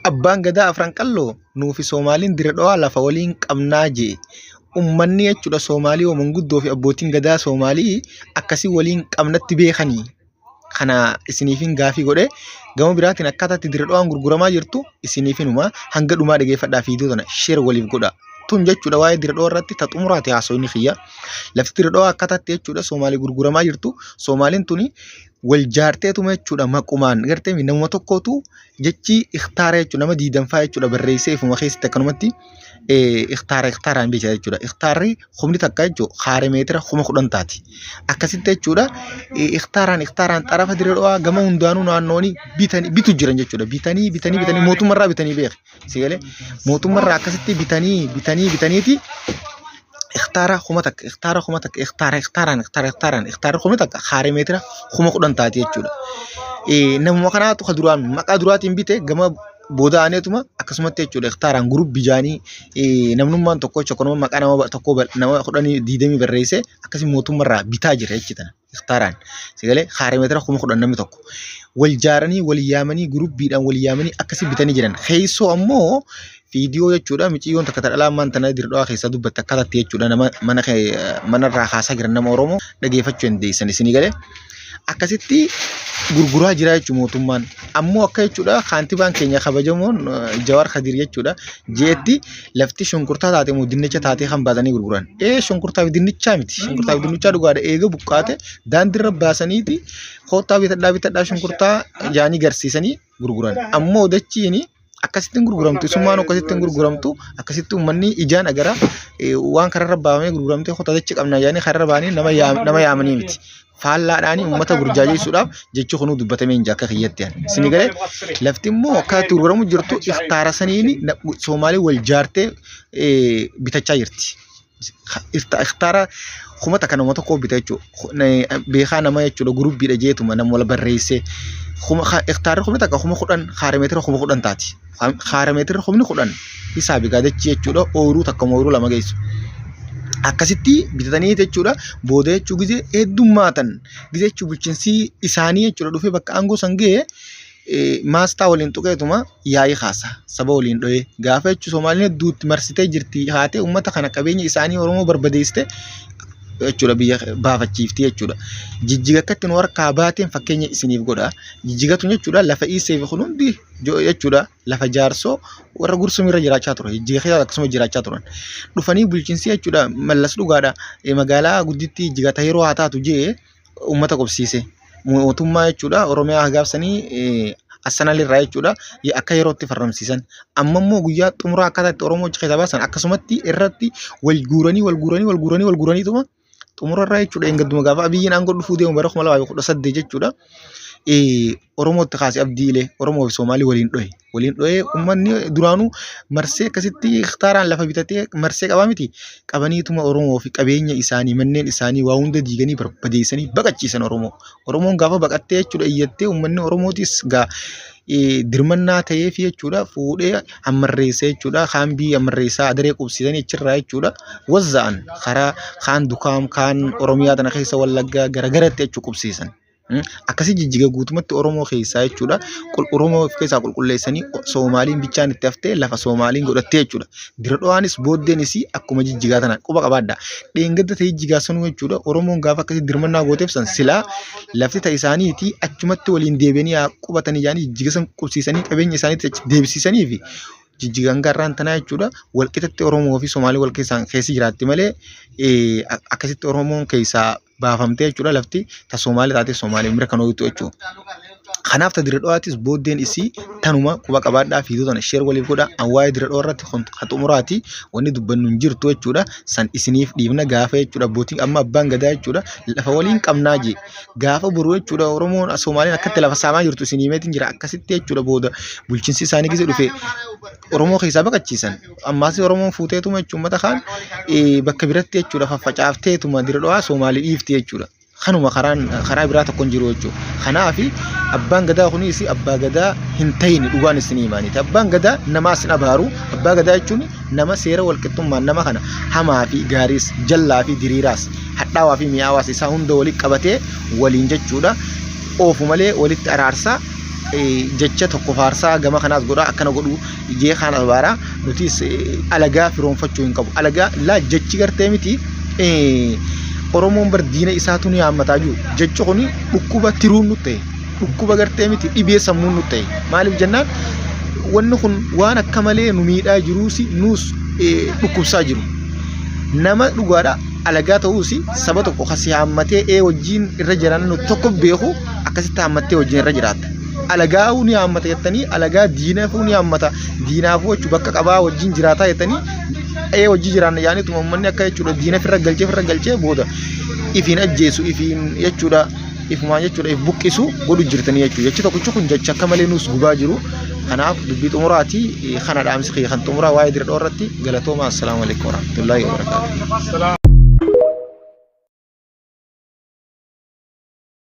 Abbaan Gadaa Afran Qalloo nuufi Soomaaliin Dire Dhawaa lafa waliin qabnaa je'e. Ummanni jechuudha Soomaalii hoo manguddoo fi abbootiin Gadaa Soomaalii akkasii waliin qabnatti beekanii? Kana isiniifin gaafii godhe. Gama biraatiin akkaataa itti Dire Dhawaan gurguramaa jirtu isiniifin hima. Hanga dhumaa dhageeffadhaa viidiyoo tana share waliif godhaa. Tun jechuudha waa'ee Dire Dhawaa irratti ta xumuraati haasofni kiyya. Lafti Dire Dhawaa akkaataa itti jechuudha Soomaalii gurguramaa jirtu. Soomaaliin tuni wal jaarteetuma jechuudha maqumaan gartee namuma tokkootu jechi ikhtaara jechuudha nama diidanfaa jechuudha barreessee ifuma keessatti akkanumatti ikhtaara ikhtaaraan beekaa jechuudha. Ikhtaarri humni takka jechuudha kaare meetira 10,000 taati. Akkasitti jechuudha ikhtaaraan ikhtaaraan xarafa diree dhawaa gama hundaanuu naannooni bitanii bitu jiran jechuudha. Bitanii bitanii bitanii mootummarraa bitanii beeki. Si galee mootummarraa akkasitti bitanii bitanii bitaniiti ikhtaara 1000 ikhtaara 1000 ikhtaara ikhtaaraan ikhtaara ikhtaaraan ikhtaarri 1000 kaaree meetira 10,000 taati jechuudha. Namuma kanaatu ka duraan maqaa duraatiin bite gama booda aaneetuma akkasumatti jechuudha ikhtaaraan gurubbi jaanii namnummaan tokko jechuudha kanuma maqaa nama tokko nama kudhanii diidamii barreessee akkasii mootummarraa bitaa jira jechuudha. Hektaaraan. Sagalee kaaree meetira 10,000 namni tokko. Wal jaaranii wal yaamanii gurubbiidhaan wal yaamanii akkasii bitanii jiran. Keessoo ammoo viidiyoo jechuudha miciyyoon takka dhalaa ammaan tana dirdhawaa keessaa dubbatte akkaataatti jechuudha nama mana manarraa kaasaa jiran nama Oromoo dhageeffachuu dandeessan isinii galee. Akkasitti gurguraa jira jechuudha mootummaan. Ammoo akka jechuudha kaantibaan keenya kabajamoon Jawaar Kadir jechuudha jeetti lafti shunkurtaa taate moo dinnicha taatee kan baasanii gurguran. Ee shunkurtaa fi dinnichaa miti. Shunkurtaa fi dinnichaa dhugaadha. Eega buqqaate daandiirra baasaniiti koottaa bitadhaa bitadhaa shunkurtaa jaanii garsiisanii gurguran. Ammoo dachiin akkasitti hin gurguramtu. Isummaan akkasitti hin gurguramtu. Akkasitti uummanni ijaan agara waan kararra baafamee gurguramtee koottaa dachi qabna jaanii kararra baanii nama yaamanii miti. Faallaadhaanii uummata burjaajessuudhaaf jechi kunuu dubbatamee hin akka kiyyatti ani. Isin galee lafti immoo akka itti gurguramu jirtu iftaara saniin Soomaalee wal jaartee bitachaa jirti. Iftaara 1000 nama tokko bita jechuudha. Beekaa nama jechuudha gurubbiidha jeetuma nama wal barreessee. Iftaarri 1000 10,000 kaaree meetira 10,000 taati. Kaaree meetira 10,000 isaa bigaadachi jechuudha ooyiruu takka ooyiruu lama geessu. Akkasitti bitatanii jechuudha booda jechuu gizee heddummaatan gizee jechuu bulchiinsi isaanii jechuudha dhufee bakka aangoo san ga'e maastaa waliin tuqeetuma yaa'ii kaasa saba waliin dho'ee gaafa jechuu Somaaliin hedduutti marsitee jirti haatee uummata kana qabeenya isaanii Oromoo barbadeessite jechuudha biyya baafachiifti jechuudha. Jijjiga akkatti nu harkaa baateen fakkeenya isiniif godha. Jijjigatu jechuudha lafa dhiisee fi kun hundi jechuudha lafa jaarsoo warra gursum irra jiraachaa ture. Jijjiga keessa akkasuma jiraachaa turan. Dhufanii bulchiinsi jechuudha mallas dhugaadha magaalaa guddittii jijjiga ta yeroo haa taatu jee uummata qubsiise. Mootummaa jechuudha Oromiyaa gaafsanii Assanal irraa jechuudha akka yerootti farramsiisan. Amma immoo guyyaa xumuraa akkaataa itti Oromoo achi keessaa baasan akkasumatti irratti wal guuranii wal guuranii wal guuranii wal guuraniituma xumura irraa jechuudha eengadduma gaafa Abiyyiin aangoo dhufuu deemu bara 2018 jechuudha. Oromootti kaase Abdii Ilee Oromoo fi Soomaalii waliin dhohe. Waliin dhohee uummanni duraanuu marsee akkasitti hektaaraan lafa bitatee marsee qabaa miti. Qabaniituma Oromoo fi qabeenya isaanii manneen isaanii waa hunda diiganii barbadeessanii baqachiisan Oromoo. Oromoon gaafa baqattee jechuudha iyyattee uummanni Oromootis gaa dirmannaa ta'eefi jechuudha fuudhee hammarreessee jechuudha kaambii hammarreessaa adaree qubsiisanii achirraa jechuudha wazza'an karaa kaan dukaam kaan Oromiyaa tana keessa Wallaggaa garagaratti jechuu qubsiisan. Akkasii jijjiga guutumatti Oromoo keessaa jechuudha. Oromoo of keessaa qulqulleessanii Soomaaliin bichaan itti haftee lafa Soomaaliin godhattee jechuudha. Dira dhawaanis booddeen isii akkuma jijjigaa tana quba qabaadha. Dheengadda ta'e jijjigaa sanuu jechuudha. Oromoon gaafa akkasii dirmannaa gooteef san silaa lafti ta isaaniitii achumatti waliin deebi'anii haa qubatanii jaanii jijjiga san qubsiisanii qabeenya isaaniitti achi deebisiisanii fi jijjigaan garraan tanaa jechuudha. Walqixatti Oromoo fi Somaalii wal keessaan keessa jiraatti malee akkasitti Oromoon keessaa baafamtee jechuudha lafti ta Somaalee taatee Somaalee mirkanooytu jechuudha. Kanaaf ta Dirre Dhawaatis booddeen isii tanuma quba qabaadhaa fiidoo tana sheer waliif godha. An waa'ee Dirre Dhawaa irratti kun ka xumuraati wanni dubbannu hin jirtu jechuudha. San isiniif dhiifna gaafa jechuudha abbootiin amma abbaan gadaa jechuudha lafa waliin qabnaa jee gaafa boru jechuudha Oromoon Somaaliin akkatti lafa saamaa jirtu isinii himeetiin jira akkasitti jechuudha booda bulchiinsi isaanii gizee dhufe Oromoo keessaa baqachiisan. Ammaas Oromoon fuuteetuma jechuun uummata kaan bakka biratti jechuudha faffacaafteetuma Dirre Dhawaa Somaalii dhiifti jechuudha. Kanuma karaan karaa biraa tokko hin jiru jechuudha. Kanaaf abbaan gadaa kunis abbaa gadaa hin ta'in dhugaan isin himaaniiti. Abbaan gadaa namaas hin abaaru. Abbaa gadaa jechuun nama seera walqixxummaan nama kana hamaa fi gaariis jallaa fi diriiraas hadhaawaa fi mi'aawaas isaa hunda walitti qabatee waliin jechuudha. Oofu malee walitti araarsaa Jecha tokko faarsaa gama kanaas godhaa akkana godhu jee kaan abaaraa. Nutis alagaa firoonfachuu hin qabu. Alagaa laa jechi gartee miti, Oromoon bar diina isaatu ni haammataa jiru. Jechi kun dhukkuba tiruun nu ta'e, dhukkuba gartee miti dhibee sammuun nu ta'e. Maaliif jennaan, wanni kun waan akka malee nu miidhaa jiruusi nuus dhukkubsaa jiru. Nama dhugaadha alagaa ta'uusi saba tokko kasi haammatee wajjin irra jiran nu tokko beeku akkasitti haammattee wajjin irra jiraatta. Alagaa ni haammata jettanii, alagaa diinafuu ni haammata, diinaafuu jechuun bakka qabaa wajjin jiraataa jettanii wajjin jiraanna yaaniituma uummanni akka jechuudha diina firra galchee firra galchee booda ifiin ajjeesu, ifiin jechuudha ifumaan jechuudha if buqqisu godhu jirtanii jechuudha. Jechi tokkichi kun jecha akka malee nuus gubaa jiru. Kanaaf dubbii xumuraati kana dhaamsi kiyya kan xumuraa waa'ee Dirree Dhawaa irratti. Galatoomaa. Assalaamu alaikum warahmatullaahi wabarakaatuh.